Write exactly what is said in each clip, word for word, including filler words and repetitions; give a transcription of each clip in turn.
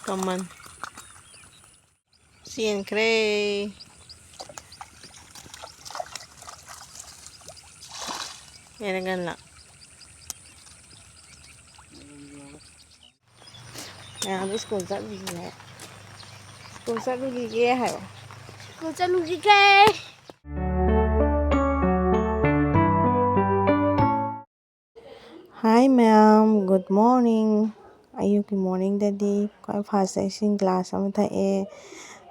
ꯀꯃꯟ꯫ ꯆꯦꯟꯈ꯭ꯔꯦ꯫ ꯃꯦꯔꯒꯟꯂ꯫ ꯃꯌꯥꯝꯗꯣ school ꯆꯠꯂꯤꯁꯤꯅꯦ꯫ School ꯆꯠꯂꯨꯈꯤꯒꯦ ꯍꯥꯏꯕ꯫ School ꯆꯠꯂꯨꯈꯤꯒꯦ꯫ Hi ꯃꯌꯥꯝ, good morning꯫ ꯑꯌꯨꯛꯀꯤ morningꯗꯗꯤ ꯈ꯭ꯋꯥꯏ first ꯏꯁꯤꯡ glass ꯑꯃ ꯊꯛꯑꯦ꯫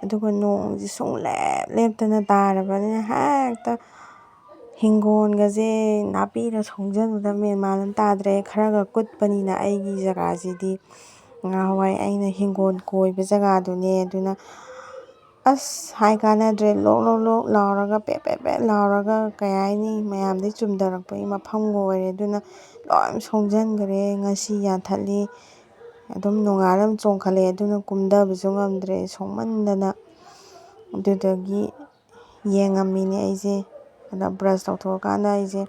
ꯑꯗꯨꯒ ꯅꯣꯡꯁꯦ ꯁꯨꯡꯂꯦꯞ ꯂꯦꯞꯇꯅ ꯇꯥꯔꯕꯅꯤꯅ ꯍꯦꯛꯇ ꯍꯤꯡꯒꯣꯟꯒꯁꯦ ꯅꯥꯄꯤꯅ ꯁꯣꯡꯖꯟꯕꯗ ꯃꯦꯟ ꯃꯥꯟ ꯑꯃ ꯇꯥꯗ꯭ꯔꯦ꯫ ꯈꯔꯒ ꯀꯨꯠꯄꯅꯤꯅ ꯑꯩꯒꯤ ꯖꯒꯥꯁꯤꯗꯤ ꯉꯍꯥꯟꯋꯥꯏ ꯑꯩꯅ ꯍꯤꯡꯒꯣꯟ ꯀꯣꯏꯕ ꯖꯒꯥꯗꯨꯅꯦ꯫ ꯑꯗꯨꯅ ꯑꯁ ꯍꯥꯏ ꯀꯥꯟꯅꯗ꯭ꯔꯦ, ꯂꯣꯛ ꯂꯣꯛ ꯂꯣꯛ ꯂꯥꯎꯔꯒ ꯄꯦꯠ ꯄꯦꯠ ꯄꯦꯠ ꯂꯥꯎꯔꯒ ꯀꯩ ꯍꯥꯏꯅꯤ, ꯃꯌꯥꯝꯗꯩ ꯆꯨꯝꯊꯔꯛꯄꯒꯤ ꯃꯐꯝꯒ ꯑꯣꯏꯔꯦ꯫ ꯑꯗꯨꯅ ꯂꯣꯏ ꯁꯣꯡꯖꯟꯈ꯭ꯔꯦ꯫ ꯉꯁꯤ ꯌꯥꯟꯊꯠꯂꯤ꯫ ꯑꯗꯨꯝ ꯅꯣꯡꯉꯥꯜꯂ ꯑꯗꯨꯝ ꯆꯣꯡꯈꯠꯂꯛꯑꯦ꯫ ꯑꯗꯨꯅ ꯀꯨꯝꯊꯕꯁꯨ ꯉꯝꯗ꯭ꯔꯦ ꯁꯣꯡꯃꯟꯗꯅ꯫ ꯑꯗꯨꯗꯒꯤ ꯌꯦꯡꯉꯝꯃꯤꯅꯦ ꯑꯩꯁꯦ꯫ ꯑꯗ brush ꯇꯧꯊꯣꯛꯑꯀꯥꯟꯗ ꯑꯩꯁꯦ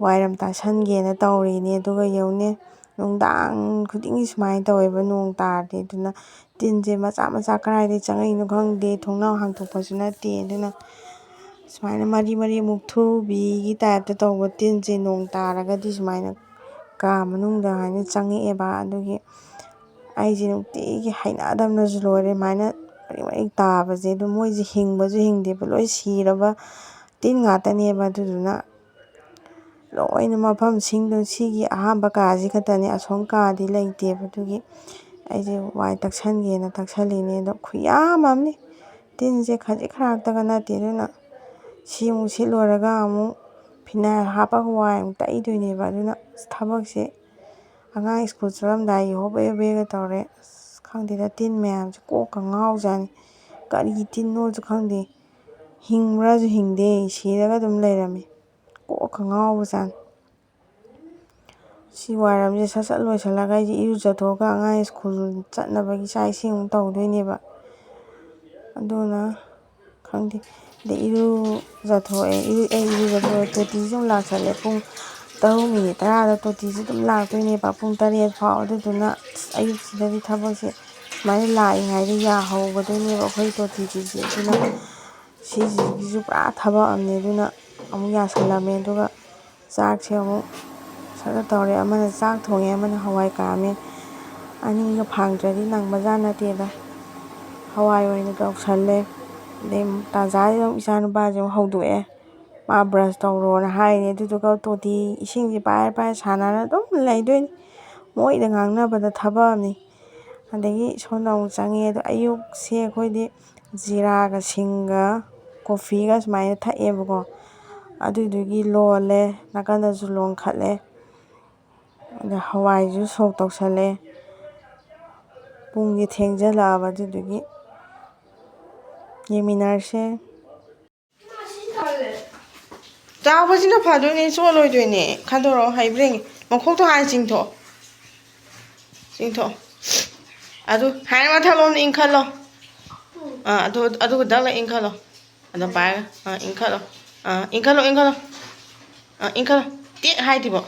ꯋꯥꯏꯔꯝ ꯇꯥꯁꯟꯒꯦꯅ ꯇꯧꯔꯤꯅꯦ꯫ ꯑꯗꯨꯒ ꯌꯦꯡꯉꯨꯅꯦ, ꯅꯨꯡꯗꯥꯡ ꯈꯨꯗꯤꯡꯒꯤ ꯁꯨꯃꯥꯏꯅ ꯇꯧꯋꯦꯕ ꯅꯣꯡ ꯇꯥꯔꯗꯤ꯫ ꯑꯗꯨꯅ ꯇꯤꯟꯁꯦ ꯃꯆꯥ ꯃꯆꯥ ꯀꯗꯥꯏꯗꯒꯤ ꯆꯪꯉꯛꯏꯅꯣ ꯈꯪꯗꯦ, ꯊꯣꯡꯅꯥꯎ ꯍꯥꯡꯇꯣꯛꯄꯁꯨ ꯅꯠꯇꯦ꯫ ꯑꯗꯨꯅ ꯁꯨꯃꯥꯏꯅ ꯃꯔꯤ ꯃꯔꯤ ꯑꯃꯨꯛ ꯊꯨꯕꯤꯒꯤ typeꯇ ꯇꯧꯕ ꯇꯤꯟꯁꯦ ꯅꯣꯡ ꯇꯥꯔꯒꯗꯤ ꯁꯨꯃꯥꯏꯅ ꯀꯥ ꯃꯅꯨꯡꯗ ꯍꯥꯏꯅ ꯆꯪꯉꯛꯑꯦꯕ꯫ ꯑꯗꯨꯒꯤ ꯑꯩꯁꯦ ꯅꯨꯡꯇꯤꯒꯤ ꯍꯩꯅꯗꯕꯅꯁꯨ ꯂꯣꯏꯔꯦ꯫ ꯑꯗꯨꯃꯥꯏꯅ ꯃꯔꯤꯛ ꯃꯔꯤꯛ ꯇꯥꯕꯁꯦ꯫ ꯑꯗꯨ ꯃꯣꯏꯁꯦ ꯍꯤꯡꯕꯁꯨ ꯍꯤꯡꯗꯦꯕ, ꯂꯣꯏ ꯁꯤꯔꯕ ꯇꯤꯟ ꯉꯥꯛꯇꯅꯦꯕ꯫ ꯑꯗꯨꯗꯨꯅ ꯂꯣꯏꯅ ꯃꯐꯝꯁꯤꯡꯗꯣ, ꯁꯤꯒꯤ ꯑꯍꯥꯟꯕ ꯀꯥꯁꯤ ꯈꯛꯇꯅꯦ, ꯑꯁꯣꯝ ꯀꯥꯗꯤ ꯂꯩꯇꯦꯕ꯫ ꯑꯗꯨꯒꯤ ꯑꯩꯁꯦ ꯋꯥꯏ ꯇꯛꯁꯟꯒꯦꯅ ꯇꯛꯁꯜꯂꯤꯅꯦ꯫ ꯑꯗꯣ ꯈꯨꯌꯥꯝ ꯑꯃꯅꯤ꯫ ꯇꯤꯟꯁꯦ ꯈꯖꯤꯛ ꯈꯔꯥꯛꯇꯒ ꯅꯠꯇꯦ꯫ ꯑꯗꯨꯅ ꯁꯤ ꯑꯃꯨꯛ ꯁꯤꯠ ꯂꯣꯏꯔꯒ ꯑꯃꯨꯛ phenyl ꯍꯥꯞꯄꯒ ꯋꯥꯏ ꯑꯃꯨꯛ ꯇꯩꯗꯣꯏꯅꯦꯕ꯫ ꯑꯗꯨꯅ ꯑꯁ ꯊꯕꯛꯁꯦ ꯑꯉꯥꯡ ꯁ꯭ꯀꯨꯜ ꯆꯠꯂꯝꯗꯥꯏꯒꯤ ꯍꯣꯕꯦ ꯍꯣꯕꯦꯒ ꯇꯧꯔꯦ꯫ ꯑꯁ ꯈꯪꯗꯦꯗ, ꯇꯤꯟ ꯃꯌꯥꯝꯁꯦ ꯀꯣꯛꯀ ꯉꯥꯎꯖꯥꯠꯅꯤ꯫ ꯀꯔꯤ ꯇꯤꯟꯅꯣꯁꯨ ꯈꯪꯗꯦ꯫ ꯍꯤꯡꯕ꯭ꯔꯥꯁꯨ ꯍꯤꯡꯗꯦ, ꯁꯤꯔꯒ ꯑꯗꯨꯝ ꯂꯩꯔꯝꯃꯤ꯫ ꯀꯣꯛꯀ ꯉꯥꯎꯕꯖꯥꯠꯅꯤ꯫ ꯁꯤ ꯋꯥꯏꯔꯝꯁꯦ ꯁꯠ ꯁꯠ ꯂꯣꯏꯁꯤꯜꯂꯒ ꯑꯩꯁꯦ ꯏꯔꯨꯖꯊꯣꯛꯑꯒ ꯑꯉꯥꯡ ꯁ꯭ꯀꯨꯜ ꯆꯠꯅꯕꯒꯤ ꯆꯥꯛ ꯏꯁꯤꯡ ꯑꯃꯨꯛ ꯇꯧꯗꯣꯏꯅꯦꯕ꯫ ꯑꯗꯨꯅ ꯈꯪꯗꯦ꯫ ꯑꯗꯩ ꯏꯔꯨꯖꯊꯣꯛꯑꯦ, ꯏꯔꯨ-, ꯑꯩ ꯏꯔꯨꯖꯊꯣꯛꯑꯦ꯫ ꯇꯣꯇꯤꯁꯨ ꯑꯃꯨꯛ ꯂꯥꯛꯁꯜꯂꯦ꯫ ꯄꯨꯡ ꯇꯔꯨꯛ ꯃꯤꯅꯤꯠ ꯇꯔꯥꯗ ꯇꯣꯇꯤꯁꯦ ꯑꯗꯨꯝ ꯂꯥꯛꯇꯣꯏꯅꯦꯕ, ꯄꯨꯡ ꯇꯔꯦꯠ ꯐꯥꯎ꯫ ꯑꯗꯨꯗꯨꯅ ꯑꯁ ꯑꯌꯨꯛꯁꯤꯗꯗꯤ ꯊꯕꯛꯁꯦ ꯁꯨꯃꯥꯏꯅ ꯂꯥꯛꯏꯉꯩꯗ ꯌꯥꯍꯧꯒꯗꯣꯏꯅꯦꯕ ꯑꯩꯈꯣꯏ ꯇꯣꯇꯤꯒꯤꯁꯦ꯫ ꯑꯗꯨꯅ ꯁꯤꯁꯤꯒꯤꯁꯨ ꯄꯨꯔꯥ ꯊꯕꯛ ꯑꯃꯅꯦ꯫ ꯑꯗꯨꯅ ꯑꯃꯨꯛ ꯌꯥꯁꯜꯂꯝꯃꯦ꯫ ꯑꯗꯨꯒ ꯆꯥꯛꯁꯦ ꯑꯃꯨꯛ ꯁꯠ ꯁꯠ ꯇꯧꯔꯦ꯫ ꯑꯃꯅ ꯆꯥꯛ ꯊꯣꯡꯉꯦ, ꯑꯃꯅ ꯍꯋꯥꯏ ꯀꯥꯝꯃꯦ꯫ ꯑꯅꯤꯒ ꯐꯥꯡꯗ꯭ꯔꯗꯤ ꯅꯪꯕꯖꯥꯠ ꯅꯠꯇꯦꯗ꯫ ꯍꯋꯥꯏ ꯑꯣꯏꯅ ꯇꯧꯁꯜꯂꯦ꯫ ꯑꯗꯩ ꯇꯥꯟꯖꯥꯁꯤꯗ ꯑꯃꯨꯛ ꯏꯆꯥ ꯅꯨꯄꯥꯁꯦ ꯑꯃꯨꯛ ꯍꯧꯗꯣꯛꯑꯦ꯫ ꯃꯥ ꯕ꯭ꯔꯁ ꯇꯧꯔꯣꯅ ꯍꯥꯏꯔꯦ꯫ ꯑꯗꯨꯗꯨꯒ ꯇꯣꯇꯤ ꯏꯁꯤꯡꯁꯦ ꯄꯥꯏꯔ ꯄꯥꯏꯔ ꯁꯥꯟꯅꯔ ꯑꯗꯨꯝ ꯂꯩꯗꯣꯏꯅꯤ꯫ ꯃꯣꯏꯗ ꯉꯥꯡꯅꯕꯗ ꯊꯕꯛ ꯑꯃꯅꯤ꯫ ꯑꯗꯒꯤ ꯁꯣꯝꯗ ꯑꯃꯨꯛ ꯆꯪꯉꯦ꯫ ꯑꯗꯣ ꯑꯌꯨꯛꯁꯦ ꯑꯩꯈꯣꯏꯗꯤ ꯖꯤꯔꯥꯒ ꯁꯤꯡꯒ ꯀꯣꯐꯤꯒ ꯁꯨꯃꯥꯏꯅ ꯊꯛꯑꯦꯕꯀꯣ꯫ ꯑꯗꯨꯏꯗꯨꯒꯤ ꯂꯣꯜꯂꯦ, ꯅꯥꯀꯟꯗꯁꯨ ꯂꯣꯟꯈꯠꯂꯦ꯫ ꯑꯗ ꯍꯋꯥꯏꯁꯨ ꯁꯣꯛ ꯇꯧꯁꯜꯂꯦ꯫ ꯄꯨꯡꯗꯤ ꯊꯦꯡꯖꯜꯂꯛꯑꯕ, ꯑꯗꯨꯗꯨꯒꯤ ꯌꯦꯡꯃꯤꯟꯅꯔꯁꯦ꯫ ꯆꯥꯎꯕꯁꯤꯅ ꯐꯗꯣꯏꯅꯦ, ꯆꯣꯠꯂꯣꯏꯗꯣꯏꯅꯦ꯫ ꯈꯟꯗꯣꯔꯛꯑꯣ, ꯍꯩꯕ꯭ꯔꯥ ꯌꯦꯡꯒꯦ꯫ ꯃꯈꯣꯛꯇꯣ ꯍꯥꯟꯅ ꯆꯤꯡꯊꯣꯛꯑꯣ꯫ ꯆꯤꯡꯊꯣꯛꯑꯣ꯫ ꯑꯗꯨ ꯍꯥꯏꯅ ꯃꯊꯛꯂꯣꯝꯗ ꯏꯟꯈꯠꯂꯣ꯫ ꯑꯥ, ꯑꯗꯨ, ꯑꯗꯨꯒ ꯗꯛꯂ ꯏꯟꯈꯠꯂꯣ꯫ ꯑꯗꯨꯝ ꯄꯥꯏꯔꯒ꯫ ꯑꯥ, ꯏꯟꯈꯠꯂꯣ꯫ ꯑꯥ, ꯏꯟꯈꯠꯂꯣ, ꯏꯟꯈꯠꯂꯣ꯫ ꯑꯥ, ꯏꯟꯈꯠꯂꯣ꯫ ꯇꯦꯛ ꯍꯥꯏꯗꯤꯕꯣ꯫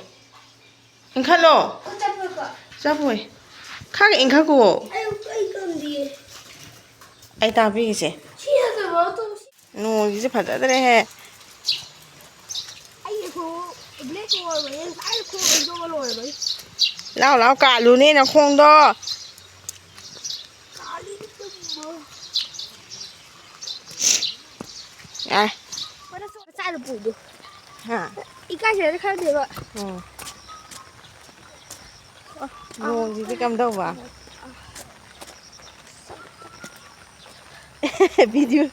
ꯏꯟꯈꯠꯂꯣ꯫ ꯆꯠꯄꯣꯏꯀꯣ? ꯆꯠꯄꯣꯏ꯫ ꯈꯔ ꯏꯟꯈꯠꯀꯣ꯫ ꯑꯩ, ꯑꯩ ꯉꯝꯗꯤꯌꯦ꯫ ꯑꯩ ꯇꯥꯛꯄꯤꯒꯦꯁꯦ꯫ ꯁꯤ ꯅꯠꯇꯕ ꯑꯇꯣꯞꯄ ꯁꯤ-, ꯅꯣꯡꯁꯤꯁꯨ ꯐꯖꯗ꯭ꯔꯦꯍꯦ꯫ ꯑꯩꯒꯤ ꯈꯣꯡꯎꯞ black ꯑꯣꯏꯕꯅꯦ, ꯉꯁꯥꯏ ꯈꯣꯡꯎꯞ ꯂꯧꯊꯣꯛꯑ ꯂꯣꯏꯔꯕꯅꯤ꯫ ꯂꯥꯎ ꯂꯥꯎ ꯀꯥꯜꯂꯨꯅꯦ ꯅꯈꯣꯡꯗꯣ꯫ ꯀꯥꯜꯂꯤꯅꯦ ꯇꯨꯝꯃꯣ꯫ ꯌꯥꯔꯦ꯫ ꯃꯆꯥ ꯅꯨꯄꯤꯗꯣ꯫ ꯍꯥ? ꯏꯀꯥꯏꯖꯔꯗꯤ ꯈꯪꯗꯦꯕ꯫ ꯎꯝ꯫ ꯑꯣ, ꯅꯣꯡꯁꯤꯗꯤ ꯀꯝꯗꯧꯕ? Video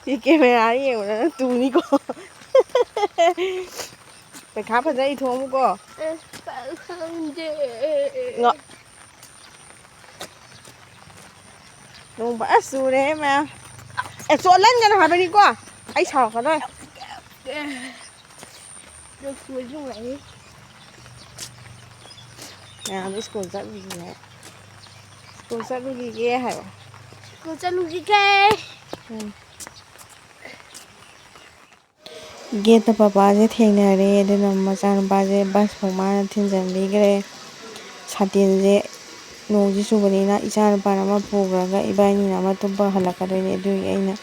ꯁꯤ camera ꯌꯦꯡꯕꯗ ꯅꯪ ꯇꯨꯅꯤꯀꯣ꯫ ꯄꯩꯈꯥ ꯐꯖꯅ ꯏꯊꯣꯛꯑꯝꯃꯨꯀꯣ꯫ ꯑꯦ, ꯈꯪꯗꯦ꯫ ꯉ-, ꯅꯣꯡ ꯐꯖꯅ ꯆꯨꯔꯦꯍꯦ ꯃꯌꯥꯝ꯫ ꯑꯦ, ꯆꯣꯠꯍꯟꯒꯅꯨ ꯍꯥꯏꯕꯅꯤꯀꯣ꯫ ꯑꯩ ꯁꯥꯎꯔꯛꯀꯗꯣꯔꯦ꯫ ꯑꯦ, ꯅꯣꯡ ꯆꯨꯔꯗꯤ ꯅꯨꯡꯉꯥꯏꯅꯤ꯫ ꯃꯌꯥꯝꯗꯣ ꯁ꯭ꯀꯨꯜ ꯆꯠꯂꯨꯈꯤꯒꯦ꯫ ꯁ꯭ꯀꯨꯜ ꯆꯠꯂꯨꯈꯤꯒꯦ ꯍꯥꯏꯌꯣ꯫ ꯁ꯭ꯀꯨꯜ ꯆꯠꯂꯨꯈꯤꯒꯦ꯫ ꯎꯝ꯫ Gate ꯇ ꯄꯄꯥꯁꯦ ꯊꯦꯡꯅꯔꯦ, ꯑꯗꯨꯅ ꯃꯆꯥꯅꯨꯄꯥꯁꯦ bus ꯐꯥꯎ ꯃꯥꯅ ꯊꯤꯟꯖꯟꯕꯤꯈ꯭ꯔꯦ꯫ ꯁꯥꯇꯤꯟꯁꯦ ꯅꯣꯡꯁꯤ ꯆꯨꯕꯅꯤꯅ ꯏꯆꯥ ꯅꯨꯄꯥꯅ ꯑꯃ ꯄꯨꯈ꯭ꯔꯒ ꯏꯕꯥꯅꯤꯅ ꯑꯃ ꯇꯨꯝꯕ ꯍꯜꯂꯛꯀꯗꯣꯏꯅꯦ꯫ ꯑꯗꯨꯒꯤ ꯑꯩꯅ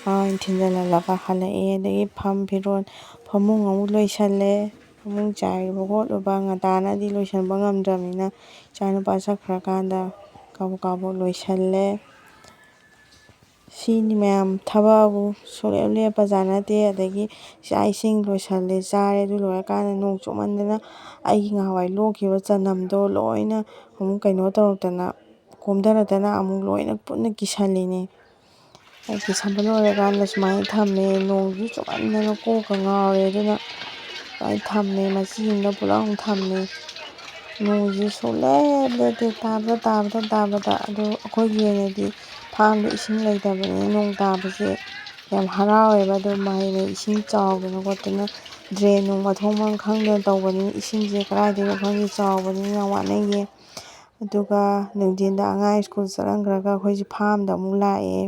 ꯃꯥ ꯑꯣꯏꯅ ꯊꯤꯟꯖꯜꯍꯜꯂꯒ ꯍꯜꯂꯛꯑꯦ꯫ ꯑꯗꯒꯤ ꯐꯝ ꯐꯤꯔꯣꯜ, ꯐꯃꯨꯡ ꯑꯃꯨꯛ ꯂꯣꯏꯁꯜꯂꯦ꯫ ꯐꯃꯨꯡ ꯆꯥꯏꯔꯨꯕ ꯈꯣꯠꯂꯨꯕ ꯉꯟꯇꯥꯅꯗꯤ ꯂꯣꯏꯁꯟꯕ ꯉꯝꯗ꯭ꯔꯕꯅꯤꯅ ꯏꯆꯥ ꯅꯨꯄꯥ ꯆꯠꯈ꯭ꯔꯀꯥꯟꯗ ꯀꯥꯕꯣꯛ ꯀꯥꯕꯣꯛ ꯂꯣꯏꯁꯜꯂꯦ꯫ ꯁꯤꯅꯤ ꯃꯌꯥꯝ ꯊꯕꯛ ꯑꯕꯨ ꯁꯨꯡꯂꯦꯞ ꯂꯦꯞꯄꯖꯥꯠ ꯅꯠꯇꯦ꯫ ꯑꯗꯒꯤ ꯆꯥꯛ ꯏꯁꯤꯡ ꯂꯣꯏꯁꯜꯂꯦ, ꯆꯥꯔꯦ꯫ ꯑꯗꯨ ꯂꯣꯏꯔꯀꯥꯟꯗ ꯅꯣꯡ ꯆꯨꯃꯟꯗꯅ ꯑꯩꯒꯤ ꯉꯍꯥꯟꯋꯥꯏ ꯂꯣꯛꯈꯤꯕ ꯆꯅꯝꯗꯣ ꯂꯣꯏꯅ ꯑꯃꯨꯛ ꯀꯩꯅꯣ ꯇꯧꯔꯛꯇꯅ, ꯀꯣꯝꯊꯔꯛꯇꯅ ꯑꯃꯨꯛ ꯂꯣꯏꯅ ꯄꯨꯟꯅ ꯀꯤꯁꯜꯂꯤꯅꯦ꯫ ꯑꯩ ꯀꯤꯁꯟꯕ ꯂꯣꯏꯔꯀꯥꯟꯗ ꯁꯨꯃꯥꯏꯅ ꯊꯝꯃꯦ꯫ ꯅꯣꯡꯁꯨ ꯆꯨꯃꯟꯗꯅ ꯀꯣꯛꯀ ꯉꯥꯎꯔꯦ꯫ ꯑꯗꯨꯅ ꯁꯨꯃꯥꯏꯅ ꯊꯝꯃꯦ, ꯃꯆꯤ ꯑꯃꯗ ꯄꯨꯂꯞ ꯑꯃꯨꯛ ꯊꯝꯃꯦ꯫ ꯅꯣꯡꯁꯤ ꯁꯨꯡꯂꯦꯞ ꯂꯦꯞꯇꯦ, ꯇꯥꯕꯗ, ꯇꯥꯕꯗ, ꯇꯥꯕꯗ꯫ ꯑꯗꯣ ꯑꯩꯈꯣꯏꯒꯤ ꯑꯣꯏꯅꯗꯤ ꯐꯥꯝꯗ ꯏꯁꯤꯡ ꯂꯩꯇꯕꯅꯤꯅ ꯅꯣꯡ ꯇꯥꯕꯁꯦ ꯌꯥꯝ ꯍꯔꯥꯎꯋꯦꯕ꯫ ꯑꯗꯣ ꯃꯍꯩ ꯂꯩ ꯏꯁꯤꯡ ꯆꯥꯎꯗꯅ ꯈꯣꯠꯇꯅ, ꯗ꯭ꯔꯦꯟ ꯅꯨꯡ ꯃꯊꯣꯡ ꯃꯔꯝ ꯈꯪꯗꯅ ꯇꯧꯕꯅꯤꯅ ꯏꯁꯤꯡꯁꯦ ꯀꯗꯥꯏꯗꯒꯤꯅꯣ ꯈꯪꯗꯦ, ꯆꯥꯎꯕꯅꯤꯅ ꯌꯥꯝ ꯋꯥꯅꯩꯌꯦ꯫ ꯑꯗꯨꯒ ꯅꯨꯡꯊꯤꯟꯗ ꯑꯉꯥꯡ ꯁ꯭ꯀꯨꯜ ꯆꯠꯍꯟꯈ꯭ꯔꯒ ꯑꯩꯈꯣꯏꯁꯦ ꯐꯥꯝꯗ ꯑꯃꯨꯛ ꯂꯥꯛꯑꯦ꯫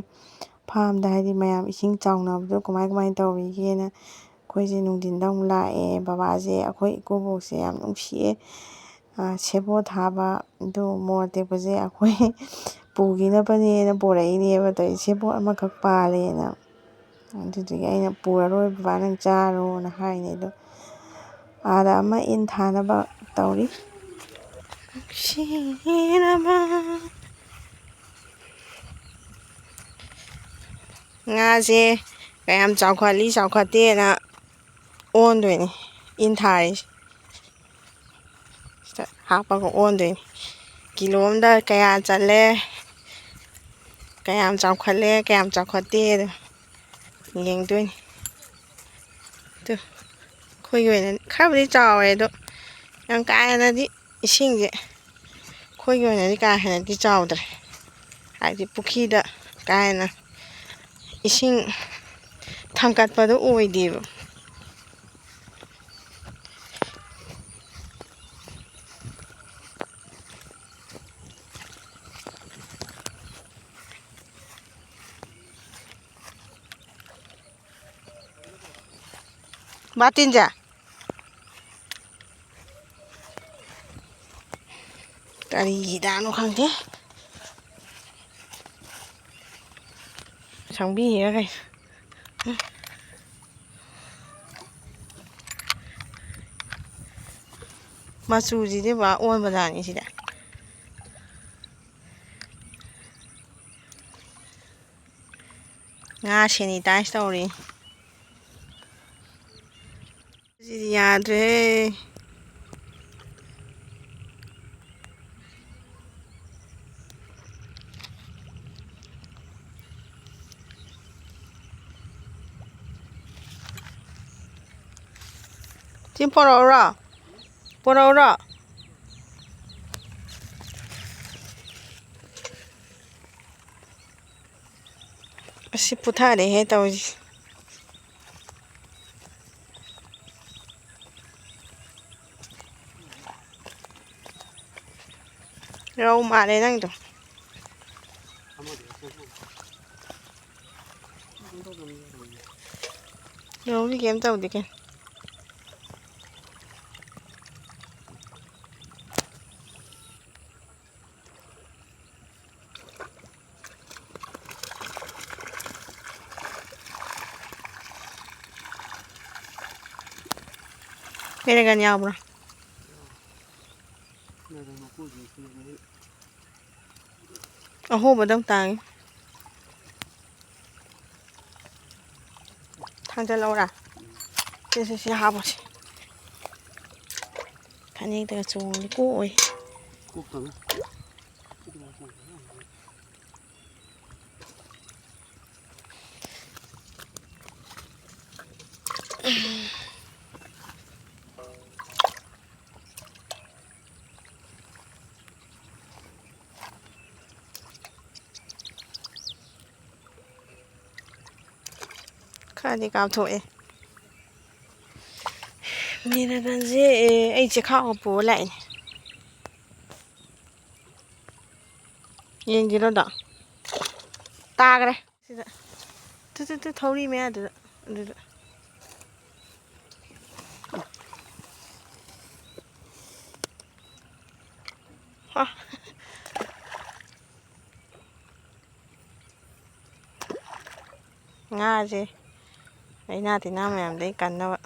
ꯐꯥꯝꯗ ꯍꯥꯏꯗꯤ ꯃꯌꯥꯝ ꯏꯁꯤꯡ ꯆꯥꯎꯅꯕꯗꯣ ꯀꯃꯥꯏ ꯀꯃꯥꯏꯅ ꯇꯧꯔꯤꯒꯦꯅ ꯑꯩꯈꯣꯏꯁꯦ ꯅꯨꯡꯊꯤꯟꯗ ꯑꯃꯨꯛ ꯂꯥꯛꯑꯦ꯫ ꯕꯕꯥꯁꯦ, ꯑꯩꯈꯣꯏ ꯏꯀꯨꯕꯣꯛꯁꯦ ꯌꯥꯝ ꯅꯨꯡꯁꯤꯌꯦ꯫ ꯑ, ꯁꯦꯕꯣꯠ ꯊꯥꯕ, ꯑꯗꯨ ꯃꯣꯔꯣꯛ ꯑꯇꯦꯛꯄꯁꯦ ꯑꯩꯈꯣꯏ ꯄꯨꯈꯤꯅꯕꯅꯦꯅ ꯄꯣꯔꯛꯏꯅꯦꯕ ꯇꯧꯔꯤꯁꯦ꯫ ꯁꯦꯕꯣꯠ ꯑꯃꯈꯛ ꯄꯥꯜꯂꯦꯅ꯫ ꯑꯗꯨꯗꯨꯒꯤ ꯑꯩꯅ, "ꯄꯨꯔꯔꯣꯏ ꯕꯕꯥ, ꯅꯪ ꯆꯥꯔꯣꯅ" ꯍꯥꯏꯅꯦ꯫ ꯑꯗꯣ ꯑꯥꯗ ꯑꯃ ꯏꯟ ꯊꯥꯅꯕ ꯇꯧꯔꯤ꯫ ꯅꯨꯡꯁꯤꯔꯕ ꯉꯥꯁꯦ ꯀꯌꯥꯝ ꯆꯥꯎꯈꯠꯂꯤ ꯆꯥꯎꯈꯠꯇꯦꯅ ꯑꯣꯟꯗꯣꯏꯅꯤ ꯏꯟ ꯊꯥꯔꯤꯁꯦ꯫ ꯁꯤꯗ ꯍꯥꯞꯄꯒ ꯑꯣꯟꯗꯣꯏꯅꯤ꯫ ꯀꯤꯂꯣ ꯑꯃꯗ ꯀꯌꯥ ꯆꯜꯂꯦ, ꯀꯌꯥꯝ ꯆꯥꯎꯈꯠꯂꯦ, ꯀꯌꯥꯝ ꯆꯥꯎꯈꯠꯇꯦꯗꯣ ꯌꯦꯡꯗꯣꯏꯅꯤ꯫ ꯑꯗꯨ ꯑꯩꯈꯣꯏꯒꯤ ꯑꯣꯏꯅꯗꯤ ꯈꯔꯕꯨꯗꯤ ꯆꯥꯎꯔꯦ, ꯑꯗꯣ ꯌꯥꯝ ꯀꯥ ꯍꯦꯟꯅꯗꯤ ꯏꯁꯤꯡꯁꯦ ꯑꯩꯈꯣꯏꯒꯤ ꯑꯣꯏꯅꯗꯤ ꯀꯥ ꯍꯦꯟꯅꯗꯤ ꯆꯥꯎꯗ꯭ꯔꯦ꯫ ꯍꯥꯏꯗꯤ ꯄꯨꯈ꯭ꯔꯤꯗ ꯀꯥ ꯍꯦꯟꯅ ꯏꯁꯤꯡ ꯊꯥꯡꯒꯠꯄꯗꯣ ꯑꯣꯏꯗꯦꯕ꯫ ꯕꯥꯇꯤꯟꯁꯦ꯫ ꯀꯔꯤ ꯍꯤꯗꯥꯛꯅꯣ ꯈꯪꯗꯦ꯫ ꯁꯪꯕꯤꯔꯤꯔ ꯀꯩꯅꯣ? ꯃꯆꯨꯁꯤꯗꯤ ꯄꯨꯔꯥ ꯑꯣꯟꯕꯖꯥꯠꯅꯤ ꯁꯤꯗ꯫ ꯉꯥ sanitize ꯇꯧꯔꯤ꯫ ꯁꯤꯗꯤ ꯌꯥꯗ꯭ꯔꯦ꯫ ꯁꯤ ꯄꯣꯔꯛꯎꯔꯣ? ꯄꯣꯔꯛꯎꯔꯣ? ꯑꯁꯤ ꯄꯨꯊꯔꯦꯍꯦ ꯇꯧꯔꯤꯁꯦ꯫ ꯔꯧ ꯃꯥꯜꯂꯦ ꯅꯪꯗꯣ꯫ ꯔꯧꯗꯤ ꯀꯩꯝ ꯇꯧꯗꯦ ꯀꯩꯅꯣ꯫ ꯃꯦꯔꯦꯒꯟ ꯌꯥꯎꯕ꯭ꯔꯣ? ꯑꯍꯣꯕꯗꯪ ꯇꯥꯡꯉꯤ꯫ ꯊꯥꯡꯖꯜꯍꯧꯔꯥ? ꯁꯤ, ꯁꯤ, ꯁꯤ ꯍꯥꯞꯄꯁꯤ꯫ ꯐꯅꯦꯛꯇꯒ ꯆꯣꯡꯉꯗꯤ ꯀꯣꯛꯑꯣꯏ꯫ ꯈꯔꯗꯤ ꯀꯥꯞꯊꯣꯛꯑꯦ꯫ ꯃꯤꯔꯒꯟꯁꯦ ꯑꯩ ꯆꯦꯈꯥꯎꯒ ꯄꯨꯔ ꯂꯥꯛꯏꯅꯦ꯫ ꯌꯦꯡꯁꯤꯔꯣ ꯑꯗꯣ? ꯇꯥꯈ꯭ꯔꯦ꯫ ꯁꯤꯗ꯫ ꯇꯨ, ꯇꯨ, ꯇꯨ, ꯊꯧꯔꯤ ꯃꯌꯥꯗꯨꯗ꯫ ꯑꯗꯨꯗ꯫ ꯍꯥ꯫ ꯉꯥꯁꯦ ꯂꯥꯏꯅꯥ ꯇꯤꯟꯅꯥ ꯃꯌꯥꯝꯗꯒꯤ ꯀꯟꯅꯕ꯫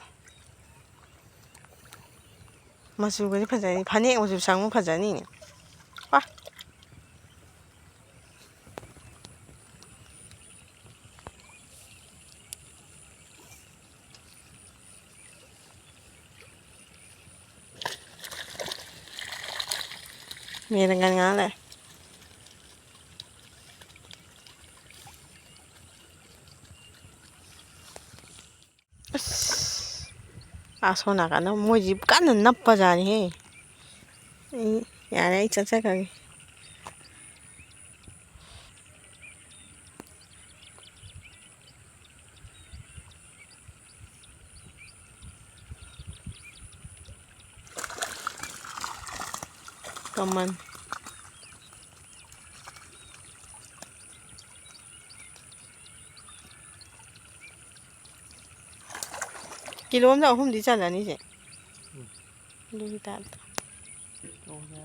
ꯃꯆꯨꯒꯁꯦ ꯐꯖꯅꯤ, ꯐꯅꯦꯛ ꯃꯆꯨ ꯁꯪꯕ ꯐꯖꯅꯤꯅꯦ꯫ ꯋꯥ꯫ ꯃꯦꯔꯒꯟ ꯉꯥ ꯂꯩ꯫ ꯑꯁ! ꯑꯥ ꯁꯣꯝ ꯅꯥꯀꯟꯗ ꯃꯣꯏꯁꯤ ꯀꯟꯅ ꯅꯞꯄꯖꯥꯠꯅꯤꯍꯦ꯫ ꯑꯩ ꯌꯥꯔꯦ, ꯑꯩ ꯆꯠꯆꯈ꯭ꯔꯒꯦ꯫ ꯀꯃꯟ꯫ ꯀꯤꯂꯣ ꯑꯃꯗ ꯑꯍꯨꯝꯗꯤ ꯆꯜꯂꯅꯤꯁꯦ꯫ ꯎꯝ꯫ ꯑꯗꯨꯒꯤ ꯇꯥꯏꯞꯇ꯫ ꯇꯧꯔꯦ꯫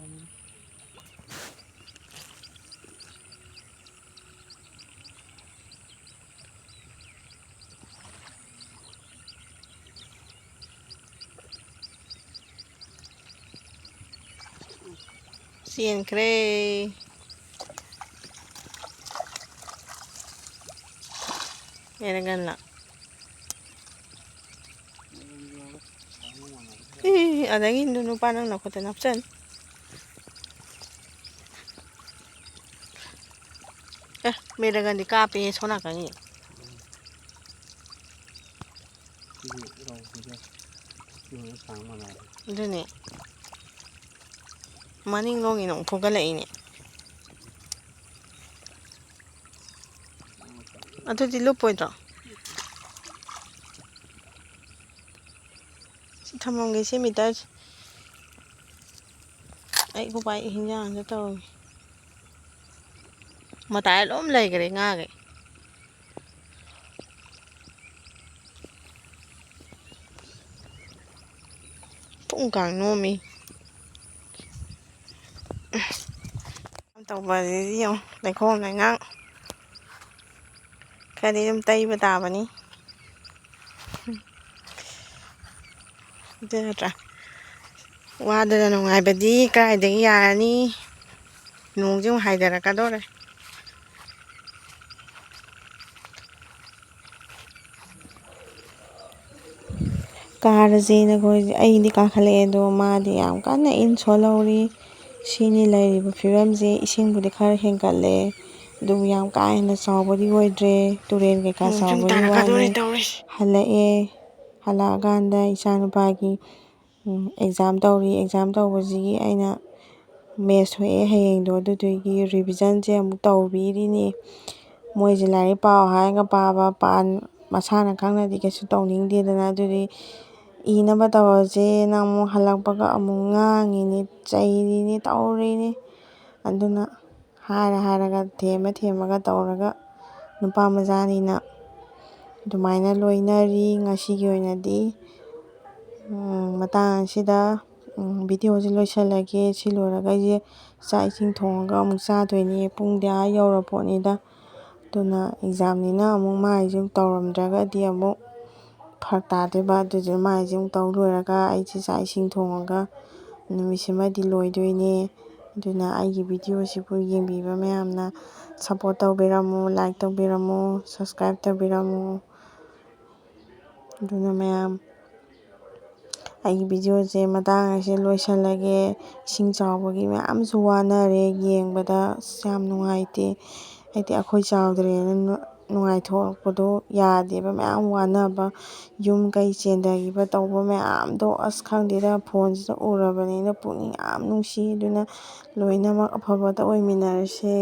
ꯆꯦꯟꯈ꯭ꯔꯦ꯫ ꯃꯦꯔꯒꯟꯂ? ꯏ, ꯑꯗꯒꯤ ꯅꯨ-, ꯅꯨꯄꯥ ꯅꯪ ꯅꯈꯨꯠꯇ ꯅꯞꯆꯅꯤ꯫ ꯑꯦ, ꯃꯦꯔꯒꯟꯗꯤ ꯀꯥꯞꯄꯦ, ꯁꯣꯝ ꯅꯥꯀꯟꯒꯤ꯫ ꯁꯤꯒꯤ ꯔꯧꯁꯤꯒ ꯁꯤꯒ ꯁꯥꯡ ꯃꯥꯟꯅꯔꯦ꯫ ꯑꯗꯨꯅꯦ꯫ ꯃꯅꯤꯡꯂꯣꯝꯒꯤꯅ ꯑꯃꯨꯛ ꯐꯨꯒꯠꯂꯛꯏꯅꯦ꯫ ꯑꯗꯨꯗꯤ ꯂꯨꯞꯄꯣꯏꯗ꯭ꯔꯣ? ꯁꯤ ꯊꯝꯃꯝꯒꯦ, ꯁꯤ ꯃꯤꯇꯔꯁꯦ꯫ ꯑꯩ ꯈꯨꯄꯥꯏ ꯍꯤꯟꯖꯥꯡ ꯑꯝꯇ ꯇꯧꯔꯝꯒꯦ꯫ ꯃꯇꯥꯏ ꯑꯗꯨꯝ ꯂꯩꯈ꯭ꯔꯦ ꯉꯥꯒꯤ꯫ ꯄꯨꯡ ꯀꯥꯡ ꯅꯣꯝꯃꯤ꯫ ꯇꯧꯕ ꯑꯁꯤꯗꯤ ꯌꯦꯡꯉꯨ, ꯂꯩꯈꯣꯝ ꯂꯩꯅꯥꯡ ꯈꯔꯗꯤ ꯑꯗꯨꯝ ꯇꯩꯕ ꯇꯥꯕꯅꯤ꯫ ꯑꯗꯨ ꯅꯠꯇ꯭ꯔꯥ? ꯋꯥꯗꯅ ꯅꯨꯡꯉꯥꯏꯕꯗꯤ ꯀꯗꯥꯏꯗꯒꯤ ꯌꯥꯔꯅꯤ? ꯅꯣꯡꯁꯦ ꯑꯃꯨꯛ ꯍꯥꯏꯊꯔꯛꯀꯗꯧꯔꯦ꯫ ꯀꯥꯔꯁꯦꯅ ꯑꯩꯈꯣꯏ, ꯑꯩꯗꯤ ꯀꯥꯈꯠꯂꯛꯑꯦ, ꯑꯗꯣ ꯃꯥꯗꯤ ꯌꯥꯝ ꯀꯟꯅ ꯏꯟ ꯁꯣꯜꯍꯧꯔꯤ꯫ ꯁꯤꯅꯤ ꯂꯩꯔꯤꯕ ꯐꯤꯕꯝꯁꯦ꯫ ꯏꯁꯤꯡꯕꯨꯗꯤ ꯈꯔ ꯍꯦꯟꯒꯠꯂꯦ, ꯑꯗꯨꯕꯨ ꯌꯥꯝ ꯀꯥ ꯍꯦꯟꯅ ꯆꯥꯎꯕꯗꯤ ꯑꯣꯏꯗ꯭ꯔꯦ꯫ ꯇꯨꯔꯦꯜ ꯀꯩꯀꯥ ꯅꯣꯡ ꯁꯨꯝ ꯆꯥꯎꯕꯒꯤ ꯇꯥꯔꯛꯀꯗꯧꯔꯦ ꯋꯥꯅꯤ꯫ ꯇꯧꯔꯤꯁꯦ꯫ ꯍꯜꯂꯛꯑꯦ꯫ ꯍꯜꯂꯛꯑꯀꯥꯟꯗ ꯏꯆꯥꯅꯨꯄꯥꯒꯤ, ꯎꯝ, ꯑꯦꯛꯖꯥꯝ ꯇꯧꯔꯤ꯫ ꯑꯦꯛꯖꯥꯝ ꯇꯧꯕꯁꯤꯒꯤ ꯑꯩꯅ ꯃꯦꯠꯁ ꯊꯣꯛꯑꯦ ꯍꯌꯦꯡꯗꯣ, ꯑꯗꯨꯗꯨꯒꯤ ꯔꯤꯚꯤꯖꯟꯁꯦ ꯑꯃꯨꯛ ꯇꯧꯕꯤꯔꯤꯅꯤ꯫ ꯃꯣꯏꯁꯦ ꯂꯥꯏꯔꯤꯛ ꯄꯥꯎ ꯍꯥꯏꯔꯒ ꯄꯥꯕ, ꯄꯥ-, ꯃꯁꯥꯅ ꯈꯪꯅꯗꯤ ꯀꯩꯁꯨ ꯇꯧꯅꯤꯡꯗꯦꯗꯅ꯫ ꯑꯗꯨꯗꯤ ꯏꯅꯕ ꯇꯧꯔꯁꯦꯅ ꯑꯃꯨꯛ ꯍꯜꯂꯛꯄꯒ ꯑꯃꯨꯛ ꯉꯥꯡꯉꯤꯅꯤ, ꯆꯩꯔꯤꯅꯤ, ꯇꯧꯔꯤꯅꯤ꯫ ꯑꯗꯨꯅ ꯍꯥꯏꯔ ꯍꯥꯏꯔꯒ, ꯊꯦꯝꯃ ꯊꯦꯝꯃꯒ ꯇꯧꯔꯒ ꯅꯨꯄꯥ ꯃꯆꯥꯅꯤꯅ ꯑꯗꯨꯃꯥꯏꯅ ꯂꯣꯏꯅꯔꯤ꯫ ꯉꯁꯤꯒꯤ ꯑꯣꯏꯅꯗꯤ, ꯎꯝ, ꯃꯇꯥꯡ ꯑꯁꯤꯗ, ꯎꯝ, ꯚꯤꯗꯤꯑꯣꯁꯦ ꯂꯣꯏꯁꯤꯜꯂꯒꯦ꯫ ꯁꯤ ꯂꯣꯏꯔꯒ ꯑꯩꯁꯦ ꯆꯥꯛ ꯏꯁꯤꯡ ꯊꯣꯡꯉꯒ ꯑꯃꯨꯛ ꯆꯥꯗꯣꯏꯅꯦ꯫ ꯄꯨꯡꯗꯤ ꯑꯥ ꯌꯧꯔꯄꯣꯠꯅꯤꯗ꯫ ꯑꯗꯨꯅ ꯑꯦꯛꯖꯥꯝꯅꯤꯅ ꯑꯃꯨꯛ ꯃꯥꯒꯤꯁꯨ ꯇꯧꯔꯝꯗ꯭ꯔꯒꯗꯤ ꯑꯃꯨꯛ ꯐꯔꯛ ꯇꯥꯗꯣꯏꯕ꯫ ꯑꯗꯨꯗꯨꯅ ꯃꯥꯒꯤꯁꯨ ꯑꯃꯨꯛ ꯇꯧ ꯂꯣꯏꯔꯒ ꯑꯩꯁꯦ ꯆꯥꯛ ꯏꯁꯤꯡ ꯊꯣꯡꯉꯒ ꯅꯨꯃꯤꯠꯁꯤꯃꯗꯤ ꯂꯣꯏꯗꯣꯏꯅꯦ꯫ ꯑꯗꯨꯅ ꯑꯩꯒꯤ ꯚꯤꯗꯤꯑꯣꯁꯤꯕꯨ ꯌꯦꯡꯕꯤꯕ ꯃꯌꯥꯝꯅ ꯁꯞꯄꯣꯔꯠ ꯇꯧꯕꯤꯔꯝꯃꯨ, ꯂꯥꯏꯛ ꯇꯧꯕꯤꯔꯝꯃꯨ, ꯁꯞꯁꯀ꯭ꯔꯥꯏꯞ ꯇꯧꯕꯤꯔꯝꯃꯨ꯫ ꯑꯗꯨꯅ ꯃꯌꯥꯝ, ꯑꯩꯒꯤ ꯚꯤꯗꯤꯑꯣꯁꯦ ꯃꯇꯥꯡ ꯑꯁꯤꯗ ꯂꯣꯏꯁꯤꯜꯂꯒꯦ꯫ ꯏꯁꯤꯡ ꯆꯥꯎꯕꯒꯤ ꯃꯌꯥꯝꯁꯨ ꯋꯥꯅꯔꯦ, ꯌꯦꯡꯕꯗ ꯑꯁ ꯌꯥꯝ ꯅꯨꯡꯉꯥꯏꯇꯦ꯫ ꯍꯥꯏꯗꯤ ꯑꯩꯈꯣꯏ ꯆꯥꯎꯗ꯭ꯔꯦꯅ ꯅꯨ-, ꯅꯨꯡꯉꯥꯏꯊꯣꯛꯄꯗꯣ ꯌꯥꯗꯦꯕ꯫ ꯃꯌꯥꯝ ꯋꯥꯅꯕ, ꯌꯨꯝ ꯀꯩ ꯆꯦꯟꯊꯈꯤꯕ ꯇꯧꯕ ꯃꯌꯥꯝꯗꯣ ꯑꯁ ꯈꯪꯗꯦꯗ, ꯐꯣꯟꯁꯤꯗ ꯎꯔꯕꯅꯤꯅ ꯄꯨꯛꯅꯤꯡ ꯌꯥꯝ ꯅꯨꯡꯁꯤ꯫ ꯑꯗꯨꯅ ꯂꯣꯏꯅꯃꯛ ꯑꯐꯕꯇ ꯑꯣꯏꯃꯤꯟꯅꯔꯁꯦ꯫